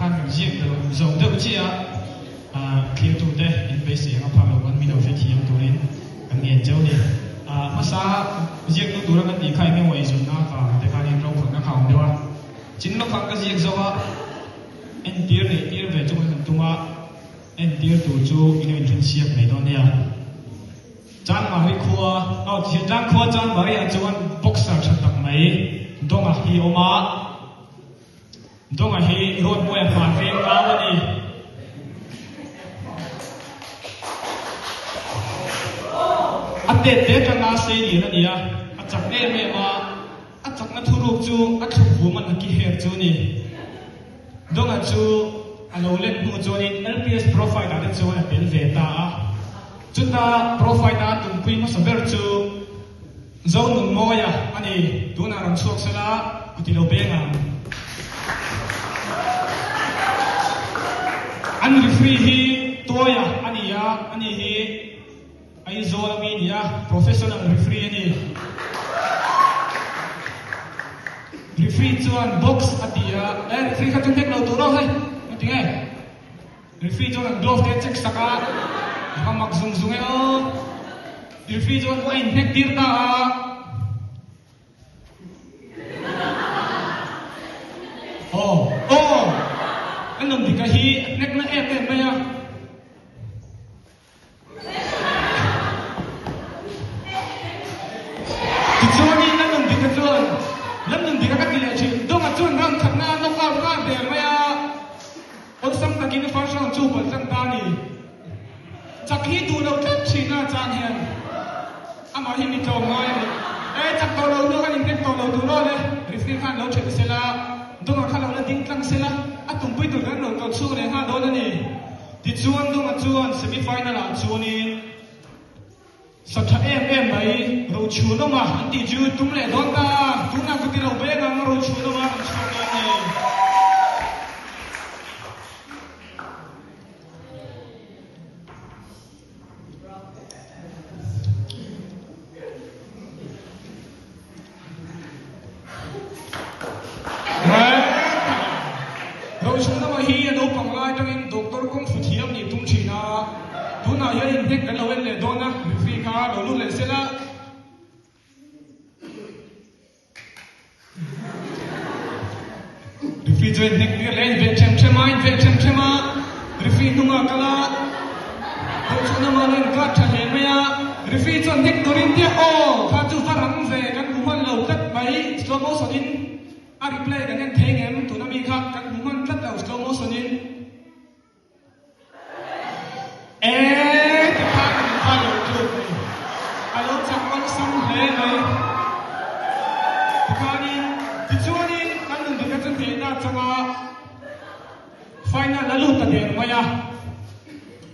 khan kan ziak lo zo deuh chiah a, thlir tute in beisei anga phak lo kan min lo hrethiam turin kan ngen cheu ni. Hmasa ziak tu tura kan tih kha eng emaw eizawnna vang te khanin rokhawlhna kha a awm deuh a, chin lawk khan ka ziak zo a, entir neih tir ve chu kan han tum a, entir tur chu i lo inrinsiak mai dawn nia. Chanmari khua, aw Thirtlang khua Chanmari ah chuan boxer tha tak mai Donga hi a awm a, Donga hi Ruatmawia hman veng kau a ni. A tet te atanga sei lian a ni a, a chak em em a, a chakna thuruk chu a thluk vum a naki her chu a ni. Donga chu a lo let hnu chuanin LPS profile ah te chuan a tel ve ta a. Chuta profile a tumpui hmasa ber chu Zonunmawia a ni. Tunah rawn chhuak sela ku ti lo beng ang. An referee hi Tuaia a ni a, ani hi Aizawl ami a ni a, professional referee a ni. Referee chuan box a ti a, e referee kha chu hnek lo tur aw hei, engti nge? Referee chuan an glove te a check sak a, a va mak zung zung e aw. Referee chuan a inhnek tir ta a. Aw, aw! Ka Nundika hi a hnek na em em mai a. Tichuanin Lalnundika chuan, Lalnundika ka ti leh thin, Donga chuan round khatna a knock out nghal der mai a. Awlsam takin first round chu palh tlang ta a ni. Chak hi duh lo tlat thin a chang hian amah hi mi tlawm ngai a ni. E chak tawh lo hnu khan inhnek tawh lo tur aw le, referee khan lo then sela, Donga kha lo la ding tlang sela, a tumpui tur kan lo tawlh chhuak leh nghal dawn a ni. Tichuan Donga chuan semi final ah chuanin Sa tha em em mai, Rochhunawma an tih chu tum leh dawn ta a, tunah ka ti lo beng ang, Rochhunawma kan chhuak dawn a ni. Rochhunawma hi a naupang lai atangin doctor kawng fu thiam nih tum thin a, tunah hian inhnek kan lo en leh dawn a, referee kha lo lut leh sela. Referee chuan inhnek tir leh a inveh them them a, inveh them them a, referee hnungah kal a, Rochhunawma lo inkar tha hle mai a, referee chuan hnek turin tia aw kha chu va rang ve kan hmu hman lo tlat mai, slow motion in. A replay kan en thei ngem tuna mi kha kan hmu hman tlat lo slow motion in. Eee ti khan kan inphal lo tluk ni. A lo chak awlsam hle mai. Tikhanin tichuanin kan nun dikna chu hnehna atanga final a lut ta der mai a.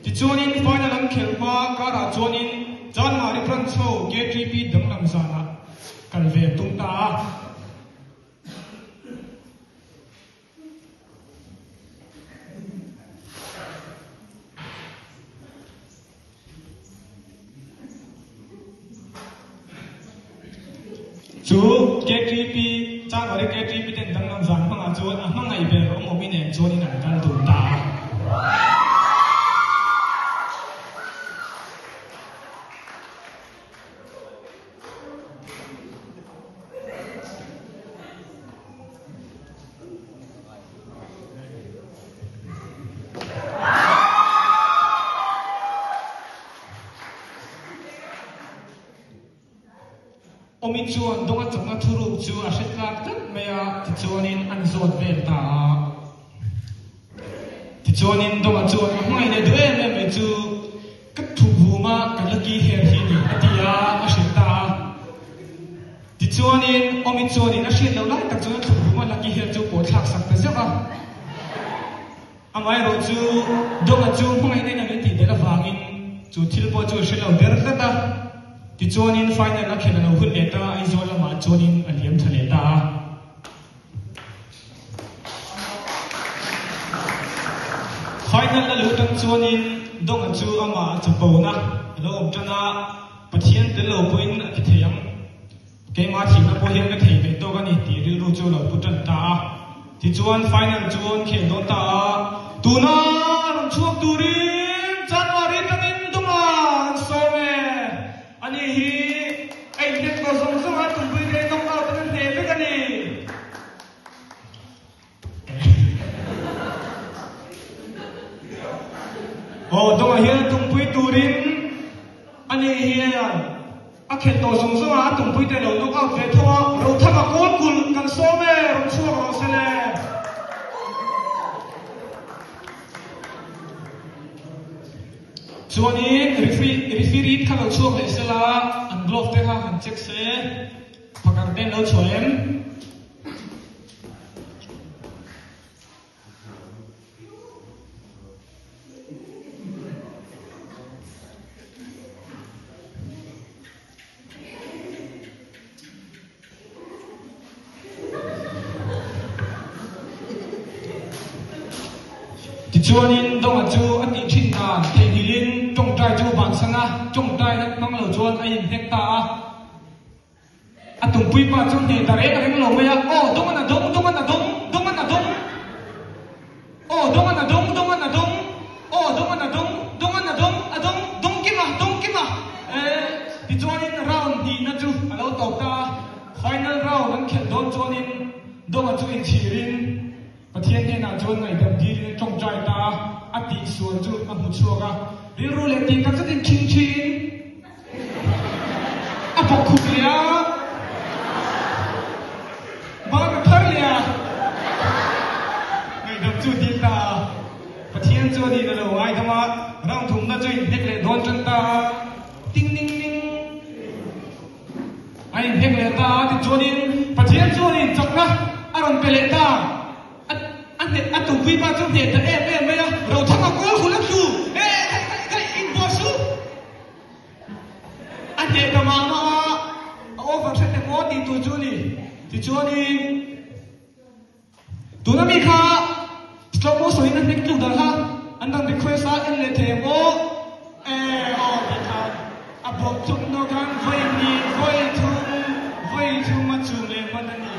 Tichuanin final an khelh hma karah chuanin Chanmari branch ho KTP danglam zanah kal ve a tum ta a. Chu KTP, Chanwari KTP ten danglam zan hmangah chuan a hmangaih ber awm awmi nen chuanin an kal dun ta a. Awmi chuan Donga chakna thuruk chu a hre tlak tlat mai a, tichuanin an zawt vel ta a. Tichuanin Donga chuan a hmangaih leh duh em em mai chu ka thukvum a, ka lucky hair hi ni a ti a, a hrilh ta a. Tichuanin Awmi chuanin a hriat loh lai tak chuan a thukvum a lucky hair chu pawh thlak sak ta zeuh a. Amaherawh chu Donga chu hmangaihna in a min tih belh avangin chu thil pawh chu a hre lo ber tlat a. Tichuanin final a khelh a lo hun leh ta a, Aizawl lamah chuanin a liam tha leh ta a. Final a luh tan chuanin Donga chu amah a chapona a lo awm tan a, Pathian tel lo pawhin a ti thei ang, keimah thihna pawh hian ka thei ve tawk a ni tih rilru chu a lo pu tan ta a. Tichuan final chu an khel dawn ta a. Aw Dawnga hian a tumpui turin a ni hian a khelh tawh zawng zawng a, a tumpui te lo knock out ve tho a, Rothanga kawl kulh kan sawm e, rawn chhuak rawh se le. Chuanin referee referee kha lo chhuak leh sela an glove te kha han check se, phakar te an lo chhuah em? Tichuanin Donga chu a tih thin dan theihnghilhin tawngtai chu bansan a, tawngtai nat hmang lo chuan a inhnek ta a. A tumpui pa chu hneh ta reng reng lo mai a, Aw, Dongan a dawng, Dongan a dawng, Dongan a dawng! Aw, Dongan a dawng, Dongan a dawng! Aw, Dongan a dawng, Dongan a dawng, a dawng, dawng kim a, dawng kim a! Eh, tichuanin round hnihna chu a lo tawp ta a, final round an khelh dawn chuanin Donga chu inchhirin Pathian hnenah chuan ngaihdam dilin a tawngtai ta a, a tihsual chu a hmu chhuak a, rilru leh tih tak zetin thin thin. A bawk khup leh a, ban a phar leh a, ngaihdam chu dil ta a, Pathian chuan in a lo ngaidam a, round thumna chu inhnek leh dawn tan ta a, ting ning ning a inhnek leh ta a, tichuanin Pathian chuanin chakna a rawn pe leh ta. A hneh a tumpui pa chu hneh ta em em mai a, Rothanga kawl hul a tlu e kai kai kai inbuah su. A hneh ta mah mah a, a over hret emaw tih tur chu a ni. Tichuanin tuna mi kha slow motion in a hnek tluk dan kha an rawn request a, en leh thei emaw e aw tih khan a bawk tluk nawk khan vawi hnih vawi thum vawi thum a chum leh hman a ni.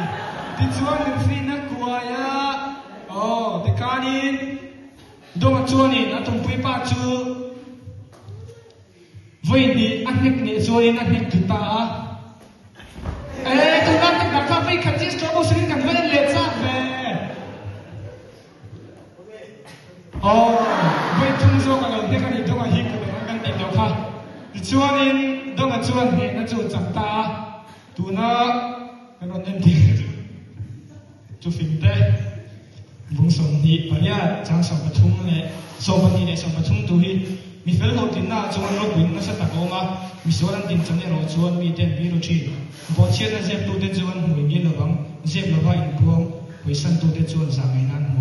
Tichuan referee-na kuai a, aw tikhanin Donga chuanin a tumpui pa chu vawi hnih a hnek nih chuanin a hnek tlu ta a. Ee, tuna hnek dak kha vawi khat chiah slow motion in kan va en leh chak ve. Aw, vawi thum zawk a lo hnek a ni Donga hi ka dawng a kan tih tawh kha. Tichuanin Donga chuan hnehna chu a chak ta a, tuna kan rawn en thei chu Chu fing te, vung 28 chang 13 leh 12 leh 13 tu hi mi fel hlawhtlinna ah chuan ropuiin nasa tak a awm a, misual an din chan erawh chuan mite an biru thin. Bawhchhiatna zeptute chu an hmui ngil lovang, zep lova inbuang, hawisantute chuan zah ngaihna an hmu.